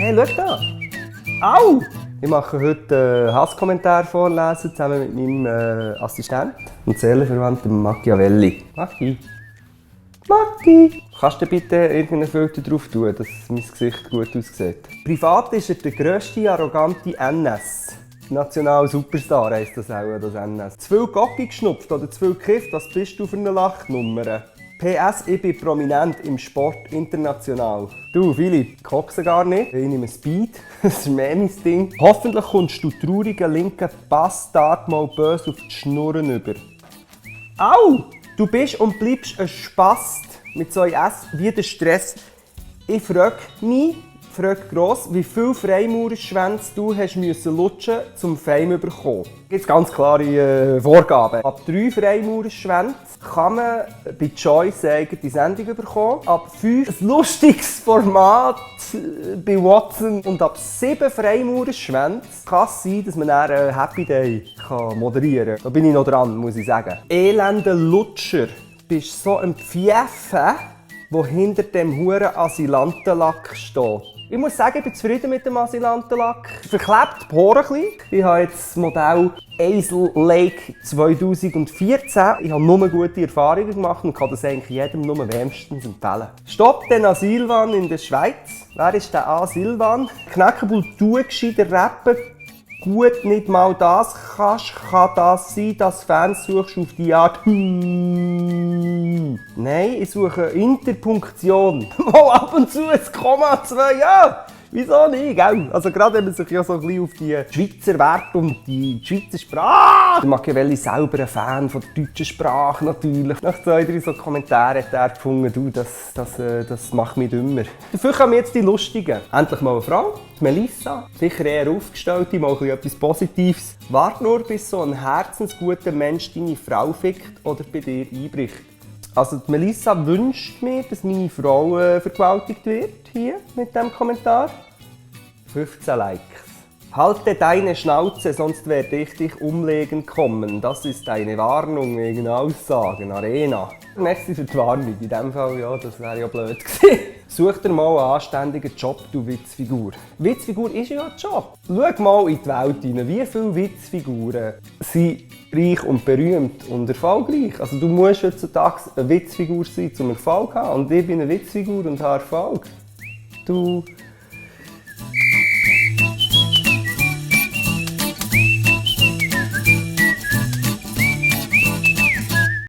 Hey, schau da! Au! Ich mache heute einen Hasskommentar vorlesen, zusammen mit meinem Assistent und Seelenverwandten Machiavelli. Maki! Maki! Kannst du bitte irgendeinen Filter drauf tun, dass mein Gesicht gut aussieht? Privat ist er der grösste, arrogante NS. National Superstar heisst das auch, das NS. Zu viel Gocki geschnupft oder zu viel gekifft, was bist du für eine Lachnummer? PS, ich bin prominent im Sport international. Du, Philipp, kokse gar nicht. Ich nehme Speed, das ist mehr mein Ding. Hoffentlich kommst du traurigen linken Bastard mal böse auf die Schnurren über. Au! Du bist und bleibst ein Spast mit so einem S wie der Stress. Ich frage mich, gross, wie viele Freimaurerschwänze du hast müssen lutschen, um Fame zu bekommen. Es gibt ganz klare Vorgaben. Ab 3 Freimaurerschwänze kann man bei Choice eine eigene Sendung bekommen. Ab 5 ein lustiges Format bei Watson. Und ab 7 Freimaurerschwänze kann es sein, dass man einen Happy Day moderieren kann. Da bin ich noch dran, muss ich sagen. Elender Lutscher, du bist so ein Pfeffe, der hinter dem huren Asylantenlack steht. Ich muss sagen, ich bin zufrieden mit dem Asylantenlack. Verklebt die Poren ein bisschen. Ich habe jetzt das Modell Eisel Lake 2014. Ich habe nur gute Erfahrungen gemacht und kann das eigentlich jedem nur wärmstens empfehlen. Stopp den Asylwahn in der Schweiz. Wer ist der Asylwahn? Knackenbull, du gescheiter rappen. Gut, nicht mal das kannst, kann das sein, dass Fans suchst auf die Art. Nein, ich suche Interpunktion. Wo ab und zu ein Komma 2, ja. Wieso nicht, gell? Also gerade wenn man sich ja so ein bisschen auf die Schweizer Werte und die Schweizer Sprache... Der Machiavelli selber ein Fan von der deutschen Sprache natürlich. Nach 2, 3 so Kommentaren hat er gefunden, du, das macht mich dümmer. Dafür kommen jetzt die Lustigen. Endlich mal eine Frau, die Melissa. Sicher eher aufgestellte, mal etwas Positives. Warte nur, bis so ein herzensguter Mensch deine Frau fickt oder bei dir einbricht. Also die Melissa wünscht mir, dass meine Frau vergewaltigt wird, hier mit diesem Kommentar. 15 Likes. Halte deine Schnauze, sonst werde ich dich umlegen kommen. Das ist eine Warnung wegen Aussagen. Arena. Merci für die Warnung. In diesem Fall, ja, das wäre ja blöd gewesen. Such dir mal einen anständigen Job, du Witzfigur. Witzfigur ist ja ein Job. Schau mal in die Welt hinein. Wie viele Witzfiguren sind reich und berühmt und erfolgreich? Also du musst heutzutage eine Witzfigur sein, um Erfolg zu haben. Und ich bin eine Witzfigur und habe Erfolg. Du